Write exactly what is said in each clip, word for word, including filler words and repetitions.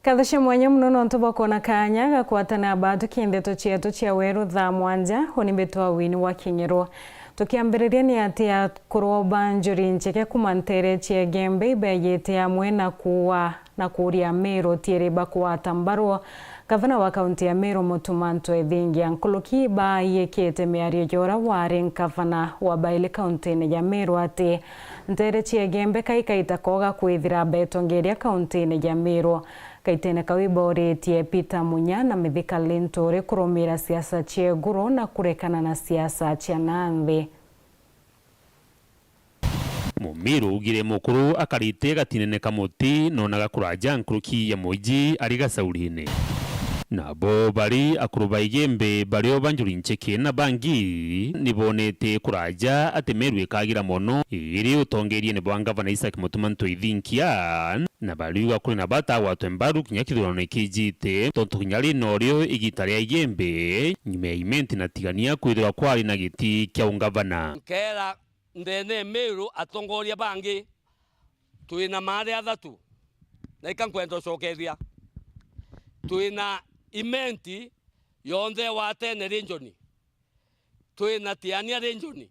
Nkatho cia mwanya mono nontu bwa kwona kaanya ga kwatana baatu ki ndeto cieetu cia weru thaa mwanja. Uni mbitwa Winnie wa Kinyiro. Tukiambiriria, ni ati akuru ba njuri ncheke kuuma nteere cia Igembe ibeejite amwe na kuua na kuuria Meru tiiri bakugwata mbaru ngavana wa kaunti ya Meru, Mutuma M'Ethingia. Nkuruki baiikite miario ja uria wari ngavana wa baili kauntine ya Meru ati nteere cia Igembe kai kaita kooga kwithira betongeria kauntine ya Meru. Kaitene kau ibauritie Peter Munya na Mithika Linturi kurumira siasa cia iguru na kurekana na siasa cia nanthi. Mumiru ugire mukuru akarite gatinene ka muti noonaga kuraja nkuruki ya mwiji ari gacaurine. Nabo bari akuru ba Igembe bario ba njuri ncheke na bangi ni bonete kuraja ati Meru ikagira mono iri utongeriene bwa ngavana Isaac Mutuma M'Ethingia, na bariuga kuri na bata agwatwe mbaru kinya kithurano kijite, tontu kinya ri norio igita ria Igembe, nyuma ya Imenti na Tigania kwithirwa kwari na giti kia ungavana. Nkeera ndene Meru atongoria bangi, twina maari athatu, na ika nkwenda ucokeria. Twina Imenti yonthe watene region, twina Tiania region,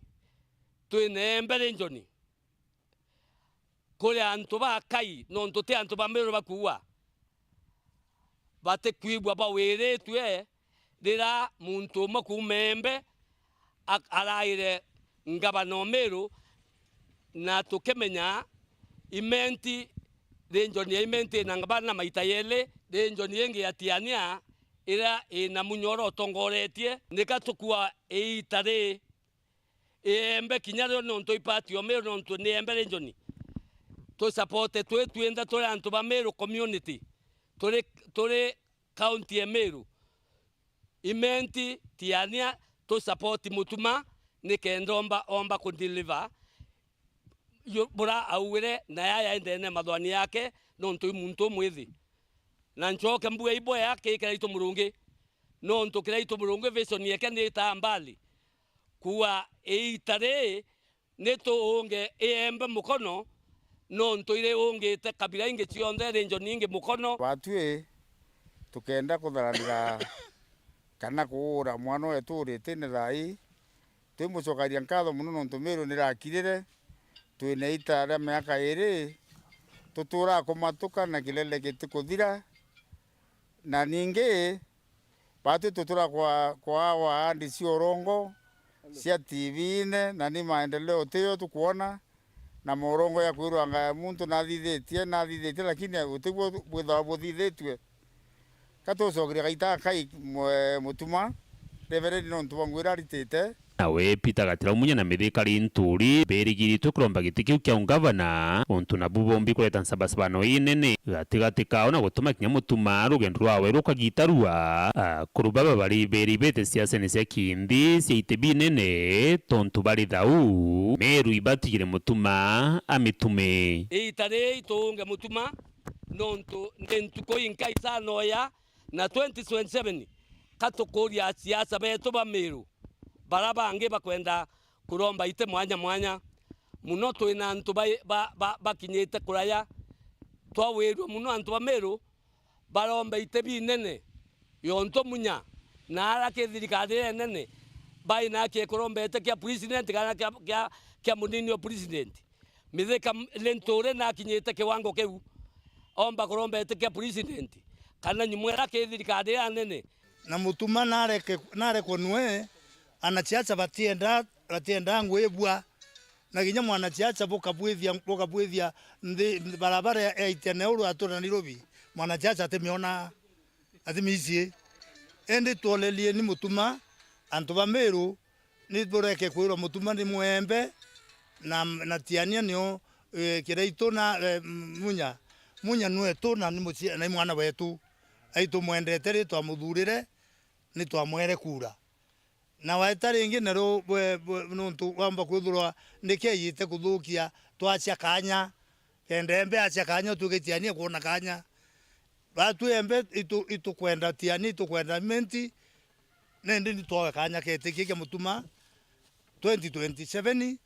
twina Igembe region. Kuri antu ba Kai, nontu ti antu ba Meru bakuua, batikwigua bawiritue riria muntu umwe kuuma Igembe a-, araire ngavana o Meru, na tukimenya Imenti, region ya Imenti ina ngavana maita yeli, region ingi ya Tiania iria ina Munya uria utongoretie. Nika tukua iita ri Igembe kinya rio nontu i part o Meru, nontu ni Igembe region. Tu support twi twinthe turi antu ba Meru community, turi, turi county ya Meru, Imenti, Tiania, tu support Mutuma nikenda omba, omba ku deliver yu-, bura augire, na yaya endene mathwani yake, nontu i muntu umwithi. Na ncoke mbuge ibwea ki Kiraitu Murungi, nontu Kiraitu Murungi vision yake ni itaa mbali. Kuua iita ri ni tuunge Igembe mukono, nontu iri ungite kabila ingi cionthe, region ingi mukono. Batwi tukenda kutharanira kana kuura mwana wetu uritine thaa ii, twimucokagia nkatho mono nontu Meru nirakirire, twina iita ria miaka iiri, tuturaa kumatuka na kilele gitikuthira, na ningi Batwi tutura kwa, kwa ahadi cia urongo cia T V-ine, na ni maendeleo tiyo tukwona, na morongo ya kwirwa ngaya muntu nathithitie, nathithitie, lakini utiguo bwithawa buthithitue. Ka tucokeria gaita Kai mwe-, Mutuma, Reverend nontu bwa ngwira aritite. Nawe Peter Gatiraumunya na Mithika Linturi berigiritwe kuromba giti kiu kia ungavana, untu nabu bombi kureta nsabasabano inene gatigati kao na gutuma kinya Mutuma rugendo rwawe rukagitarua. Akuru baba bari beribete siasene cia kinthi cia iti binene, tontu bari thau, Meru ibatigire Mutuma amitume. Iita riri tuunge Mutuma, nontu ni ntuku inkai sana oya, na twenty twenty-seven, ka tukuria asiasa betu ba Meru, bara bangi bakwenda kuromba iti mwanya mwanya. Muno twina antu ba, ba, ba, bakinyite kuraya. Twawirua muno antu ba Meru baromba iti binene, yontu Munya na ara ki thirikari iria inene, baina aki kuromba iti kia president kana kia, kia, kia munini o president. Mithika Linturi nakinyite kiwango kiu, omba kuromba iti kia president, kana nyumu iria ki thirikari iria nene. Na Mutuma nareke, narekwe nwe, anasiasa batienda, batienda ngwibua. Na kinya mwanasiasa bukabwithia, bukabwithia nthi, barabara ya, ya Itiana uru atura Nairobi, mwanasiasa atimiona, atimicii. Indi twolelieni Mutuma, antu ba Miru, ni bureke kwirwa Mutuma ni mwembe, na, na Tiania nio, eh, Kiraitu na, eh, Munya. Munya nwetu na ni mucie-, na ni mwana wetu. Ai tumwendete ri twamuthurire, ni twamwere kura. Na waita ringi naru bwe, bwe, nuntu wamba kwithirwa niki aijite kuthukia, twacia kanya, kenda embe acia kanya, utuike Tiania kwona kanya. Batwi embe itu-, itukwenda Tiania, itukwenda Menti, nindi ni twawe kanya ketikia kia Mutuma twenty twenty-seven.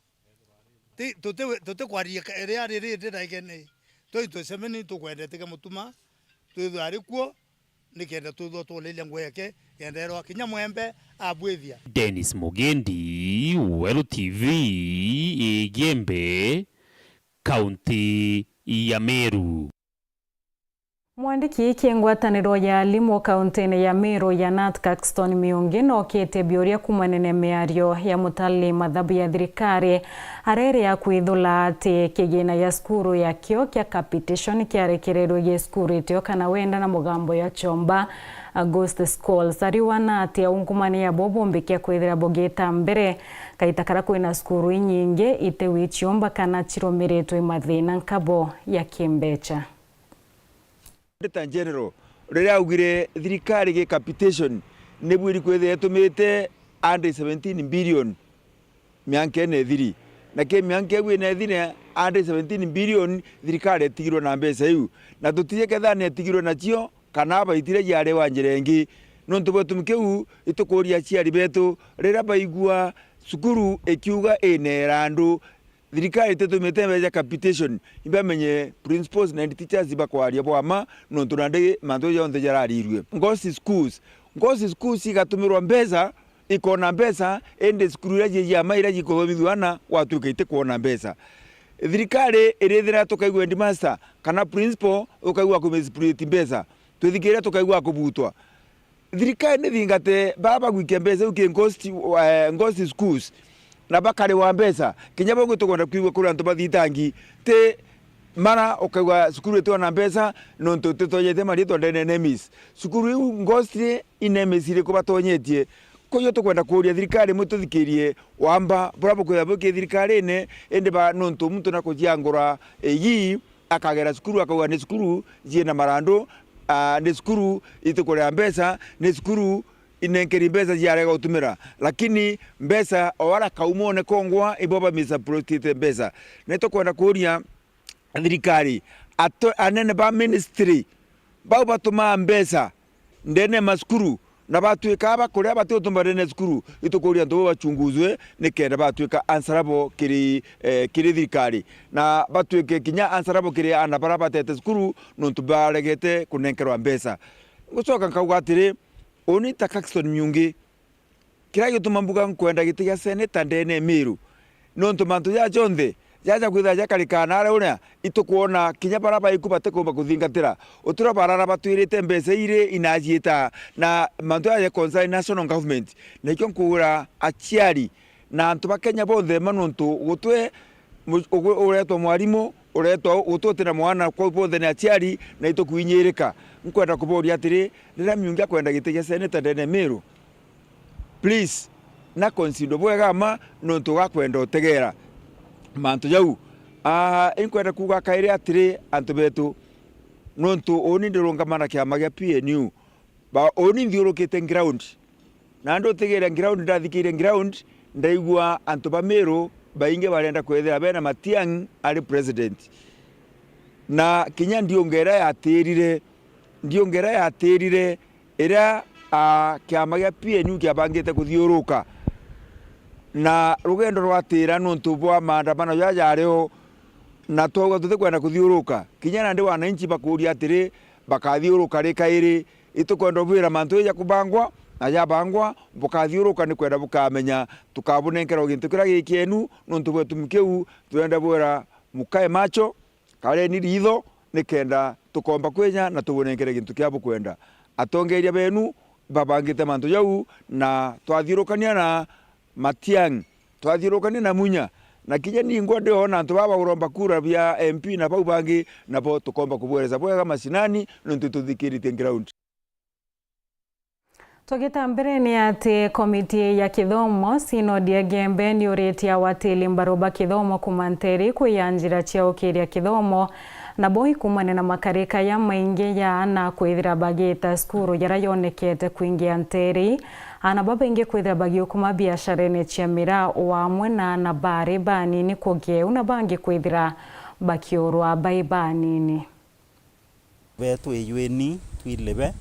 Ti, tuti, tutikwaria ka-, ria riri ndiraigene. Twenty twenty-seven tukwenda etikia Mutuma, twithwe ari kuo, nikenda twithwa twoleliria ngugi yake, kenda erwa kinya mwembe abwithia. Dennis Mugendi, Weru T V, Igembe, kaunti ya Meru. Mwandiki ki ngwataniro ya alimu kauntine ya Meru ya nat Caxton Miungi nokitie biuria kuumania na miario ya mutali mathabu ya thirikari, aria iri ya kwithula ati kigina gia cukuru ya kio kia capitation kiarekereirwe gi cukuru itio kana wenda na mugambo ya chomba, a ghost schools. Ariuga na ati aungumania bo bumbikia kwithira bugita mbere kaita karia kwina cukuru inyingi itiwi chiomba kana chirumiritwe i mathina nkabo ya kimbecha. Auditor General riria augire thirikari gi capitation ni bwiri kwithira itumite hundred seventeen billion miankene ithiri, na ki mianka iu inethire hundred seventeen billion thirikari itigirwe na mbeca iu, na tutiji kethira ni itigirwe nacio kana abaitire jiarewa njira ingi, nontu bwa gitumi kiu itukuria aciari betu riria baigua cukuru ikiuga ineera andu Thirikari ititumite mbeca capitation, ibamenye principals na head teachers bakwaria bwa mma, nontu nandi mantu jonthe jararirue. Ghost schools. Ghost schools igatumirwa mbeca, ikona mbeca, indi cukuru iria cie cia mma iria jikuthomithua ana, gwatuika itikwona mbeca. Thirikari irithira tukaigua headmaster kana principal ukaigua kumisbruit mbeca. Twithikiria tukaigua kubutwa. Thirikari ni thingate baa bagwikia mbeca iu ki ghost, eh, ghost schools, na bakariwa mbeca. Kinya bau tukwenda kwigua kuri antu bathitangi, ti mara ukaigua cukuru itwona mbeca nontu titonyete mariitwa ndene NEMIS. Cukuru iu ghost NEMIS iriku batonyetie? Koguo tukwenda kuuria thirikari, mututhikirie wamba buria bukwithirwa buki thirikarine, indi ba nontu muntu nakujiangura igi, akagera cukuru akauga ni cukuru ciina marandu, ah, ni cukuru itikuria mbeca, ni cukuru inenkeri mbeca ciarega gutumira. Lakini mbeca o ara kaumone kongwa ibo bamisapurotite mbeca. Ni tukwenda kuuria thirikari, ato-, anene ba ministry bau batumaa mbeca ndene ya macukuru, na batwika aba kuria batiutumba ndene ya cukuru, itukuria antu bau bachunguzwe nikenda batwika answerable kiri, eh, kiri thirikari, na batwike kinya answerable kiri ana bara batete cukuru nontu baregete kunenkerwa mbeca. Ngucoka nkauga atiri, uni ta Caxton Miungi, kiria gituma mbuga nkwenda giti gia seneta ndene ya Miru, nontu mantu jaa jonthe jaja kwithira jakarikaa naria uria, itukwona kinya bara baiku batikumba kuthingatira. Utiro barara batwirite mbeca iri inajiita na mantu jaja concern national government. Na ikio nkuugira aciari na antu ba Kenya bonthe ma nontu gutwe mu-, ugu-, uretwa mwarimu, uretwa gutwe uti na mwana, kwou bonthe ni aciari na itukuinyirika. Nkwenda kuboria atiri, riria Miungi akwenda giti gia seneta ndene ya Miru, please, na consider bwega mma nontu ugakwenda utegeera mantu jau. Ah, inkwenda kuuga kairi atiri, antu betu, nontu uni ndirungama na kiama gia P N U, ba, uni nthiurukite ground, na ndutigiire ground, ndathikiire ground, ndaigua antu ba Miru baingi barenda kwithira bena Matiang'i ari president, na kinya ndiunga iria yatirire, ndiunga iria yatirire, iria, aa, kiama gia P N U kiabangite kuthiuruka, na rugendo rwatira nontu bwa maandamano jaja jario, na twauga tutikwenda kuthiuruka. Kinya nandi wananchi bakuuria atiri, bakathiuruka ri kairi? Itukwenda ubwira mantu jaja kubangwa, na jabangwa, bukathiuruka nikwenda bukamenya, tukabunenkerwa gintu kiria gikienu, nontu bwa gitumi kiu twenda bwira mukae macho, kareni riitho, nikenda tukomba kwija na tubunenkere gintu kiria bukwenda. Atongeria benu, babangite mantu jau, na twathiurukania na Matiang'i, twathiurukania na Munya, na kinya ningwa ndiona antu baba uromba kura bia M P na bau bangi, nabo tukomba kubwereza bwega mashinani, nontu tuthikiritie ground. Tugita mbere ni ati komiti ya kithomo Synod ya Igembe ni uritie awatiri mbaru ba kithomo kuma nteere ikwia njira cia ukiria kithomo, nabo ikumane na makarika ya maingi ya aana kwithira bagita cukuru jaria yonekete kwingia nteere. Aana babaingi kwithira bagiukuma biasharene cia miraa o amwe na aana bari banini kugia u na bangi kwithira bakiurwa bai banini. Betu iyueni twilibe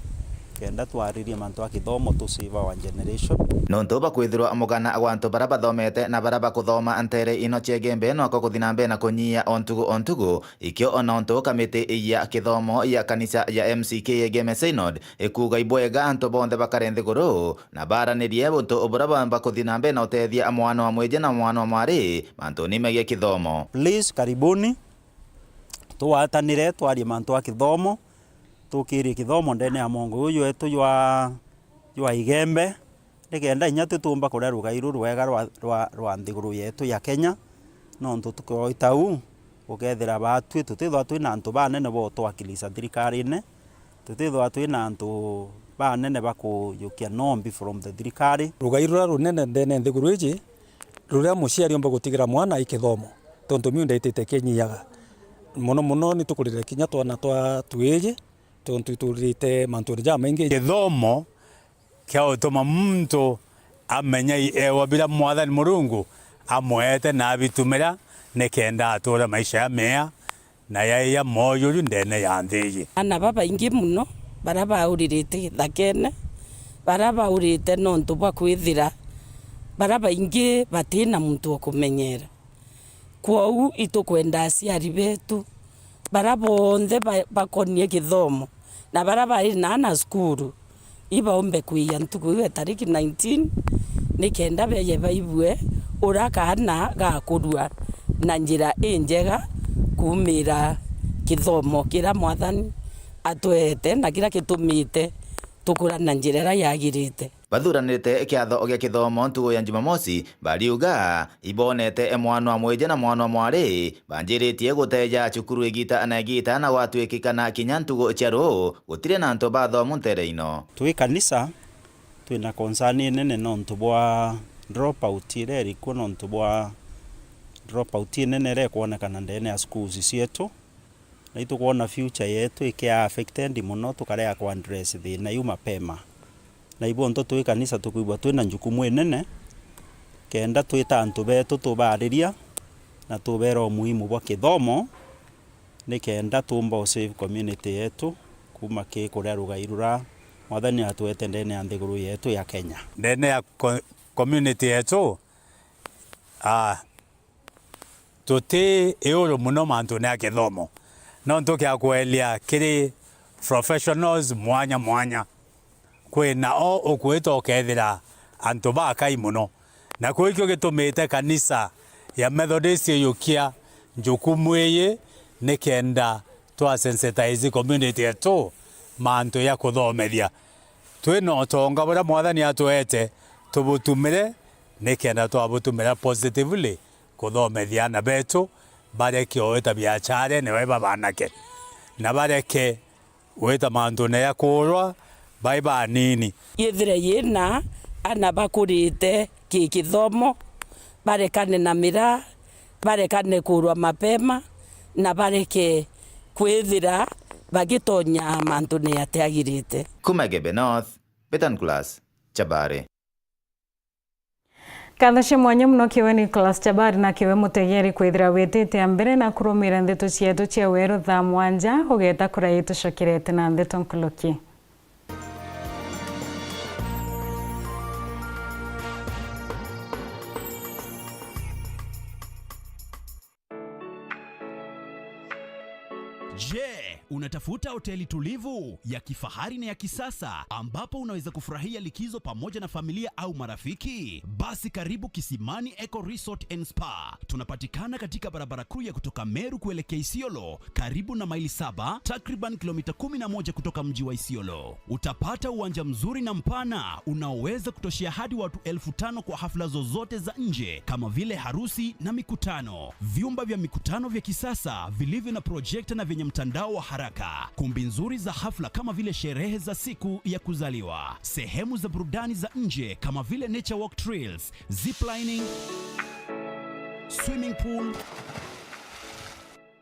kenda twaririe mantu a kithomo to save our generation. Nontu bakwithirwa mugana gwa antu baria bathomete na baria bakuthoma nteere ino cia Igembe nwako kuthi na mbere na kunyia o ntugu o ntugu, ikio o nontu kamiti ya kithomo ya kanisa ya M C K ya Igembe Synod ikuuga ibwega antu bonthe bakare nthiguru na baranirie untu buria baumba kuthi na mbere na utethia mwana wa mwiji na mwana wa mwari mantuni megie kithomo. Please, karibuni. Tugwatanire twarie mantu a kithomo, tukirie kithomo ndene ya mwongo uyu jwetu jwa, jwa Igembe, nikenda inya twi tuumba kuria rugai ruru rwega rwa, rwa, rwa nthiguru yetu ya Kenya. Nontu tukoita uu, gukethira baatwi tutithwa twina antu banene ba utwakilisa thirikarine, tutithwa twina antu banene ba kujukia nombi from the thirikari. Rugai ruria runene ndene nthiguru iji, ruria muciari umba gutigira mwana i kithomo, tontu miunda itite kinyiaga. Mono mono ni tukurire kinya twana twa tuiji, tontu iturite mantune jamaingi. Kithomo kia utuma muntu amenya i ewa biria Mwathani Murungu amwete na abitumira, nikenda ature maisha ya mea na yaija moojuru ndene ya nthi iji. Aana babaingi mono baria bauririte githakene, baria baurite nontu bwa kwithira baria baingi batina muntu wa kumenyera. Kwou itukwenda aciari betu baria bonthe ba-, bakonie githomo na baria bari na aana cukuru, ibaumbe kwija ntuku iu ya tariki nineteen, nikenda beeje baibue uria kaana gakurua na njira injega kuumira kithomo kiria Mwathani atwete na kiria gitumite tukura na njira iria yagirite. Bathuranirite kiatho gia kithomo ntugu ya Jumamosi, bariuga ibonete mwana wa mwiji na mwana wa mwari banjiritie guteja cukuru igita na igita na gwatuikikana kinya ntugu cia ruu gutiri na antu bathomu ntere ino. Twi kanisa, twina concern inene nontu bwa dropout iria iri kuo, nontu bwa dropout inene iria ikwonekana ndene ya schools cietu. Na itukwona future yetu ikia affected mono, tukarega ku address thina iu mapema. Na ibontho twi kanisa tukwigua twina njukumu inene, kenda twita antu betu tubaariria na tubeera umuhimu bwa kithomo, nikenda tuumba u save community yetu kuuma ki kuria rugai rura Mwathani atwete ndene ya nthiguru yetu ya Kenya. Ndene ya co-, community yetu, ah, tuti iuru mono mantune ya kithomo, nontu kia kwelia kiri professionals mwanya mwanya, kwina o ukwita ukethira antu bakai mono, na kuu ikio gitumite kanisa ya Methodist iyukia njukumu iji, nikenda twa sensitize community yetu mantu ya kuthomethia. Twina utonga buria Mwathani atwete, tubutumire nikenda twabutumira positively kuthomethia aana betu, bareke o gwita biacharene bai babanake, na bareke gwita mantune ya kuurwa bai banini. Yithire yina aana bakurite ki kithomo, barekane na miraa, barekane kuurwa mapema, na bareke kwithira bagitonya mantune yatiagirite. Kuma Igembe North, Betan Class, Chabare. Nkatho cia mwanya mono kiwe Nicholas Chabari na kiwe mutegeri kwithira witite mbere na kurumira ndeto cietu cia weru thaa mwanja, ugeta kuria itucokerete na ndeto nkuluki. Je, Unatafuta hoteli tulivu, ya kifahari na ya kisasa ambapo unaweza kufurahia likizo pamoja na familia au marafiki? Basi karibu Kisimani Eco Resort and Spa. Tunapatikana katika barabara kuu ya kutoka Meru kuelekea Isiolo, karibu na Maili Saba, takriban kilomita kumi na moja kutoka mji wa Isiolo. Utapata uwanja mzuri na mpana unaoweza kutoshea hadi watu elfu tano kwa hafla zozote za nje kama vile harusi na mikutano. Vyumba vya mikutano vya kisasa vilivyo na projekta na vyenye mtandao wa haraka. Kumbi nzuri za hafla kama vile sherehe za siku ya kuzaliwa. Sehemu za burudani za nje kama vile nature walk trails, ziplining, swimming pool,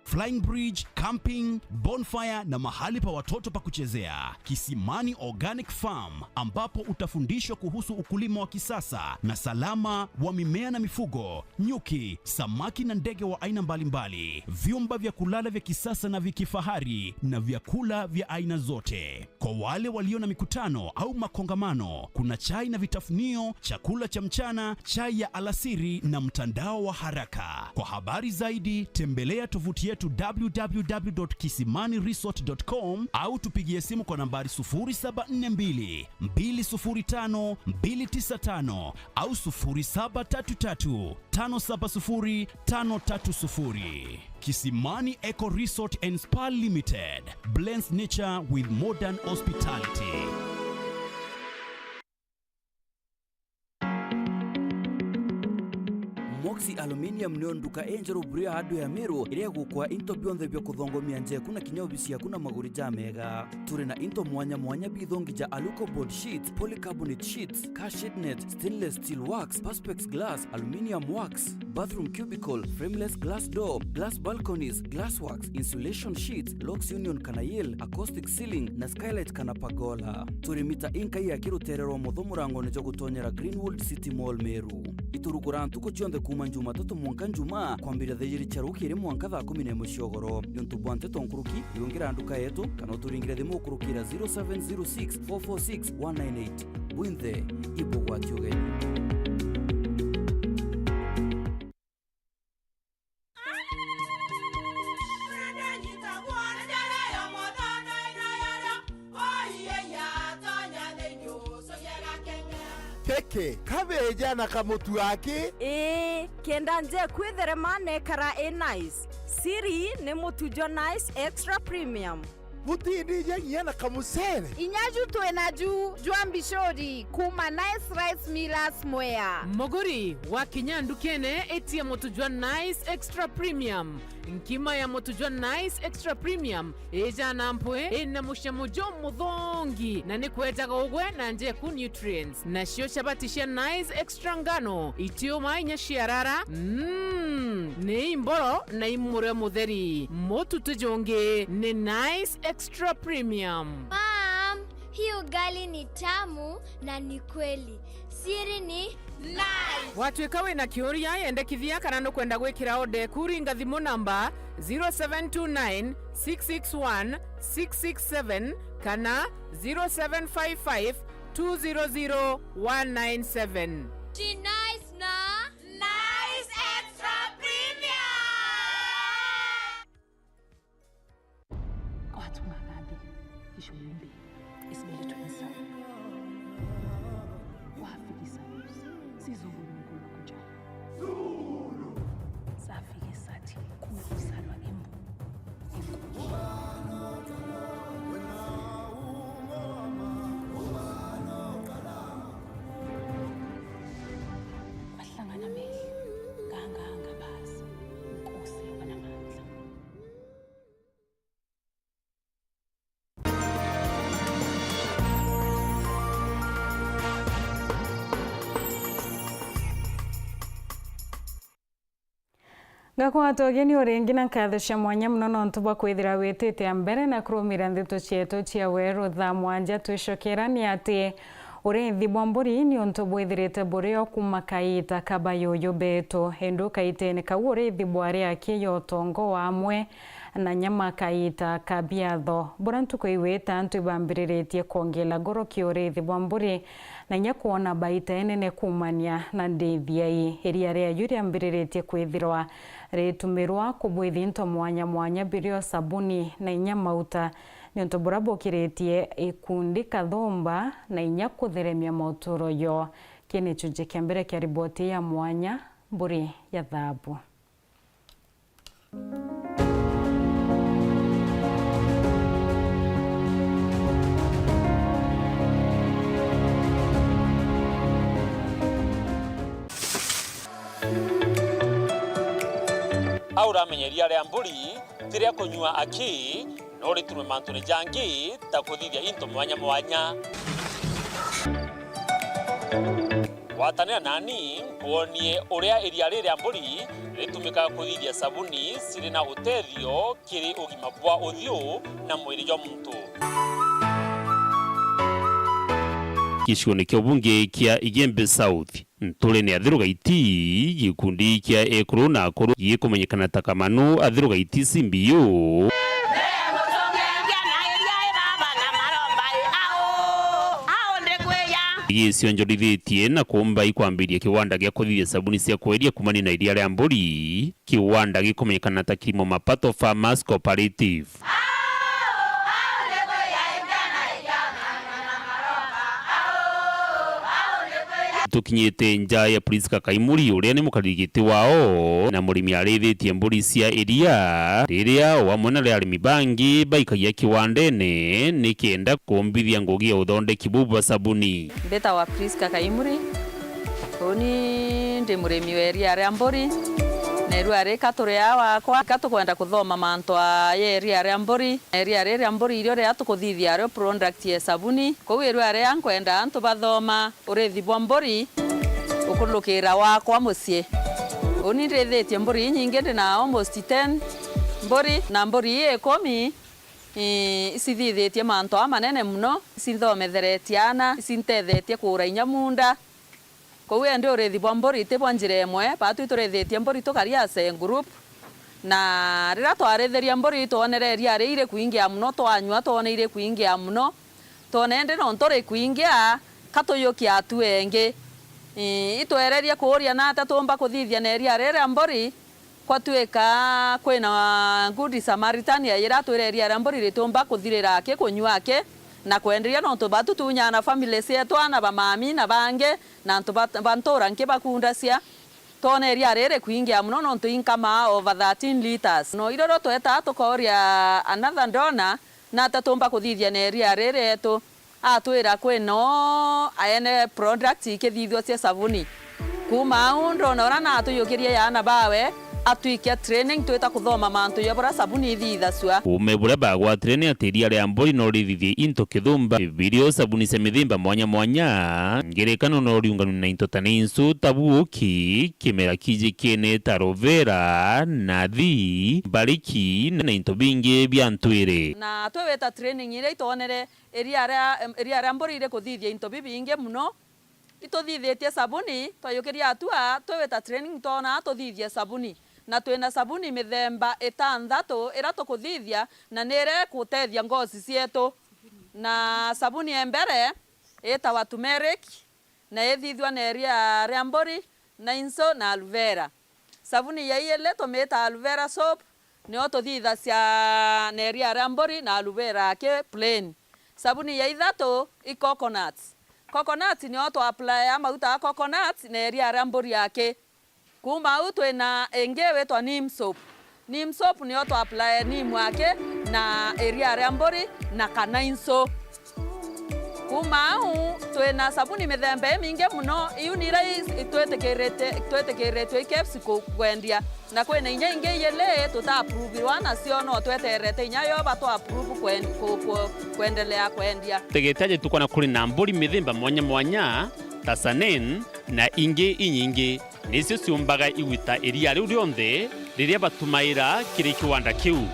flying bridge, camping, bonfire na mahali pa watoto pa kuchezea. Kisimani Organic Farm, ambapo utafundishwa kuhusu ukulima wa kisasa na salama wa mimea na mifugo, nyuki, samaki na ndege wa aina mbalimbali, vyumba vya kulala vya kisasa na vya kifahari na vyakula vya aina zote. Kwa wale walio na mikutano au makongamano, kuna chai na vitafunio, chakula cha mchana, chai ya alasiri na mtandao wa haraka. Kwa habari zaidi, tembelea tovuti yetu w w w dot kisimani resort dot com au tupigie simu kwa nambari sufuri saba nne mbili, mbili sufuri tano, mbili tisa tano au sufuri saba tatu tatu, tano saba sufuri, tano tatu sufuri. Kisimani Eco Resort and Spa Limited blends nature with modern hospitality. Moxi Aluminium nio nduka injeru buru ya andu ya Meru iria igukwa into bionthe bia kuthongomia njeku na kinya obici yaku na maguri jamega. Turi na into mwanya mwanya bithongi ja Alucobond sheets, polycarbonate sheets, car shade net, stainless steel works, perspex glass, aluminium works, bathroom cubicle, frameless glass door, glass balconies, glass works, insulation sheets, locks union kana yale, acoustic ceiling, na skylight kana pergola. Turi mita inkai ya kirutere rwa mutho murangone jwa gutonyera Greenwood City Mall Meru. Iturugura ntuku cionthe kuuma Jumatatu mwanka Njumaa, kwambiria thaa ijiri cia rukiri mwanka thaa kumi na imwe cia ugoro. Niuntu bwa nteto nkuruki, riungira nduka yetu, kana uturingire thimu ukurukira zero seven zero six, four four six, one nine eight. Bwinthe, ibugwati ugeni. Keke, kabeja na kamutu aki? Ii, kenda nje kwithere manekara i nice. Siri ni mutu jwa Nice Extra Premium. Butindija nginya na kamucere? Inya ju twi na ju jwa mbicuri kuuma Nice Rice Millers Mwea. Muguri, wakinya ndukene, itia mutu jwa Nice Extra Premium. Nkima ya mutu jwa Nice Extra Premium ijana mpwi, ina mucamo jumuthongi, na ni kwejaga ugwe na njeku nutrients. Nacio chabati cia Nice Extra ngano, itiuma inya ciarara, mm, ni imboro na imurio mutheri. Mutu ti jungi, ni Nice Extra Premium. Mom, hii ugali ni tamu na ni kweli. Siri ni Nice. Watwika wina kiuria, yendekithia kana nukwenda gwikira order eku, ringa thimu namba zero seven two nine, six six one, six six seven kana zero seven five five, two zero zero, one nine seven. Ti Nice na Nice Extra Premium. Watu magadi, isho yumbi, isibili tuinsa. Wafikisa, sizo bulu mkulu kuja. Safikisa ti, kusalwa imbu. Wahlangana mehlo, nganganga basi, Nkosi yoba namandla. Ngakwata ugeni uringi na nkatho cia mwanya muno nontu bwa kwithira witite a mbere na kurumira ndeto cietu cia weru thaa mwanja. Twicokera ni ati uriithi bwa mburi ni untu bwithirite buri o kuma kaita ka bayuyu betu, indi kaitene kau uriithi bwari aki ya utongo wa amwe na inya makaita ka biatho, buria ntuku iu ita antu ibambiriritie kwongela ngoro kii uriithi bwa mburi, na inya kwona baita inene kuumania na ndiithia ii. Iria riaju riambiriritie kwithirwa ritumirwa kubwithi into mwanya mwanya birio sabuni na inya mauta, niuntu buria bukiritie ikundi kathumba na inya kutheremia moturo jo. Kii ni gicunji kia mbere kia riboti ya mwanya, Mburi ya Thabu. Au uramenya iria ria mburi ti ria kunyua aki, no riturwe mantune jangi ta kuthithia into mwanya mwanya. Gwatanira nani nkwonie uria iria riri ria mburi ritumikaga kuthithia sabuni ciri na utethio kiri ugima bwa uthiu na mwiri jwa muntu. Gicigoone kia ubunge kia Igembe South, nturene ya Athiru Gaiti, gikundi kia ekuru na akuru gikumenyekana ta Kamanu Athiru Gaiti C B U, gicionjorithitie na kuumba ikwambiria kiwanda gia kuthithia sabuni cia kweria kumania na iria ria mburi, kiwanda gikumenyekana ta Kilimo Mapato Farmers Cooperative. Tukinyite nja ya Prisca Kaimuri, uria ni mukariri giti wao na murimi arithitie mburi cia iria, riria o amwe na ria arimi bangi baikagia kiwandene nikenda kumbithia ngugi ya uthondeki buu bwa sabuni. Mbitagwa Prisca Kaimuri, uni ndi murimi wa iria ria mburi, na irua rika turi aa wakwa, ka tukwenda kuthoma mantu a ya iria ria mburi, na iria riria mburi irio riria tukuthithia rio product ya sabuni. Kou irua riria nkwenda antu bathoma urithi bwa mburi ukurukira wakwa mucii. Uni ndithitie mburi inyingi, ndi na almost ten mburi, na mburi ii ikumi, ii, icithithitie mantu amanene mono, icinthometheretie aana, icintethetie kuura inya munda. Kou endi urithi bwa mburi ti bwa njira imwe, baatwi turithitie mburi tukari as a group, na riria twarithirie mburi twonere iria rii rikwingia mono, twanyua twone irikwingia mono, twone indi nontu rikwingia, ka tuyukia atu engi. Ii, itwererie kuuria nata tuumba kuthithia na iria riria mburi, kwatwika kwina Good Samaritan ya iratwire iria ria mburi ritiumba kuthirira aki kunyua aki na kwenderia, nontu batu tunyaa na family cietu, aana ba mami na bangi, na antu ba, ba ntura nki bakundacia. Twona iria riri kwingia mono, nontu inkamaa over thirteen litres. No irio rio twetaa tukooria another donor, nata tuumba kuthithia na iria riri rietu. Atwira kwi no aene product ikithithua cia sabuni. Kuuma au, ndona uria natujukirie yaana bawe atwikia training twita kuthoma mantu ja buria sabuni ithithacua. Uume buria bagwatire ni ati iria ria mburi no rithithie into kithumba, birio sabuni cia mithemba mwanya mwanya, ngerekano no riunganwe na into ta ninsu ta buuki, kimera kiji kiene ta aloe vera, nathi, mbariki, na into bingi bia ntwiri. Na twi wita training iria itwonere, iria ria, iria ria mburi irikuthithia into bibingi mono. Ituthithitie sabuni, twaiyukiria atua, twi wita training twonaa tuthithie sabuni. Na twina sabuni mithemba itanthatu iria tukuthithia, na ni iria ikutethia ngozi cietu. Na sabuni ya mbere itawa turmeric, na ithithua na iria ria mburi, na inso na aloe vera. Sabuni ya iili tumiita aloe vera soap, nio tuthithacia na iria ria mburi na aloe vera aki plain. Sabuni ya ithatu i coconut. Coconut nio twa apply mauta a coconut na iria ria mburi aki. Kuuma au twina ingi witwa neem soap. Neem soap nio twa apply neem aki na iria ria mburi na kana inso. Kuuma au, twina sabuni mithemba imingi mono, iu ni iria i-, itwitikirite-, twitikiritwe i KEBS ku-, kwendia. Na kwina inya ingi iili tuta approve-irwa nacio, no tweterete inya yo batu approve kwen-, ku-, ku-, kwendelea kwendia. Tegete aje tukona kuri na mburi mithemba mwanya mwanya, ta Saanen na ingi inyingi. Nicio ciumbaga igwita iria riu rionthe riria batumaira kiri kiwanda kiu.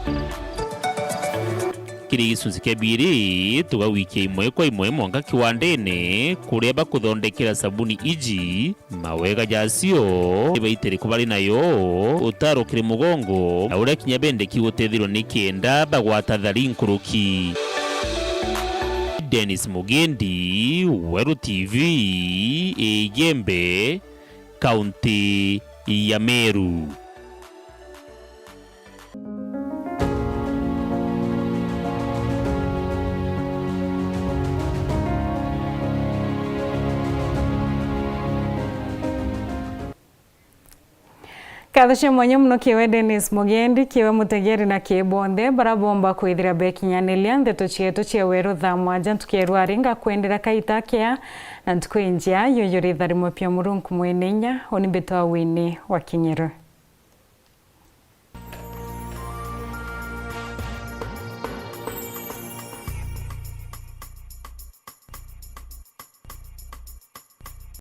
Kiri gicunci kia biiri, tugawikia imwe kwa imwe mwanka kiwandene kuria bakuthondekera sabuni iji. Mawega jacio ni baitiri ku bari nayo, utaro kiri mugongo, na uria kinya bendeki gutethirwa ni kenda bagwata thari nkuruki. Dennis Mugendi, Weru T V, Igembe, kaunti ya Meru. Nkatho cia mwanya mono kiwe Dennis Mugendi, kiwe mutegeri na kii bonthe bara bomba kwithira bekinyaniria ndeto cietu cia weru thaa mwanja ntuku ya rwari. Ngakwendera kaita kea na ntuku injia, yuyu ritharimo pia Murungu mwene inya, uni mbitwa Winnie wa Kinyeru.